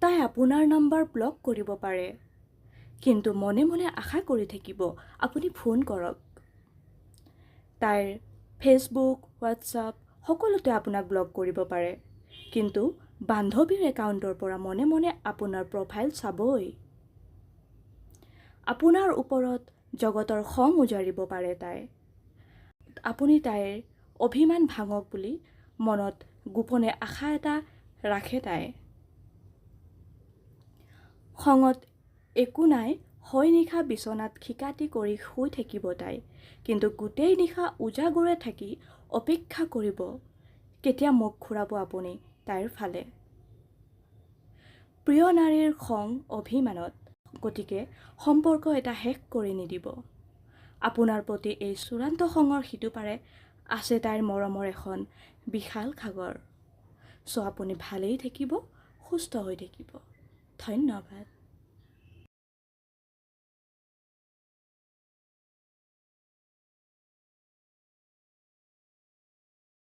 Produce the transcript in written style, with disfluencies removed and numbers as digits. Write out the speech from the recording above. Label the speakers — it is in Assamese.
Speaker 1: তাই আপোনাৰ নাম্বাৰ ব্লক কৰিব পাৰে, কিন্তু মনে মনে আশা কৰি থাকিব আপুনি ফোন কৰক। তাইৰ ফেচবুক, হোৱাটছআপ সকলোতে আপোনাক ব্লক কৰিব পাৰে, কিন্তু বান্ধৱীৰ একাউণ্টৰ পৰা মনে মনে আপোনাৰ প্ৰফাইল চাবই। আপোনাৰ ওপৰত জগতৰ খং উজাৰিব পাৰে তাই। আপুনি তাইৰ অভিমান ভাঙক বুলি মনত গোপনে আশা এটা ৰাখে তাই। খঙত একো নাই হয় নিশা বিচনাত খিকাটি কৰি শুই থাকিব তাই, কিন্তু গোটেই নিশা উজাগৰে থাকি অপেক্ষা কৰিব কেতিয়া মুখ ঘূৰাব আপুনি তাইৰ ফালে। প্ৰিয় নাৰীৰ খং অভিমানত, গতিকে সম্পৰ্ক এটা শেষ কৰি নিদিব। আপোনাৰ প্ৰতি এই চূড়ান্ত খঙৰ সিটো পাৰে আছে তাইৰ মৰমৰ এখন বিশাল সাগৰ। চ' আপুনি ভালেই থাকিব, সুস্থ হৈ থাকিব। ধন্যবাদ।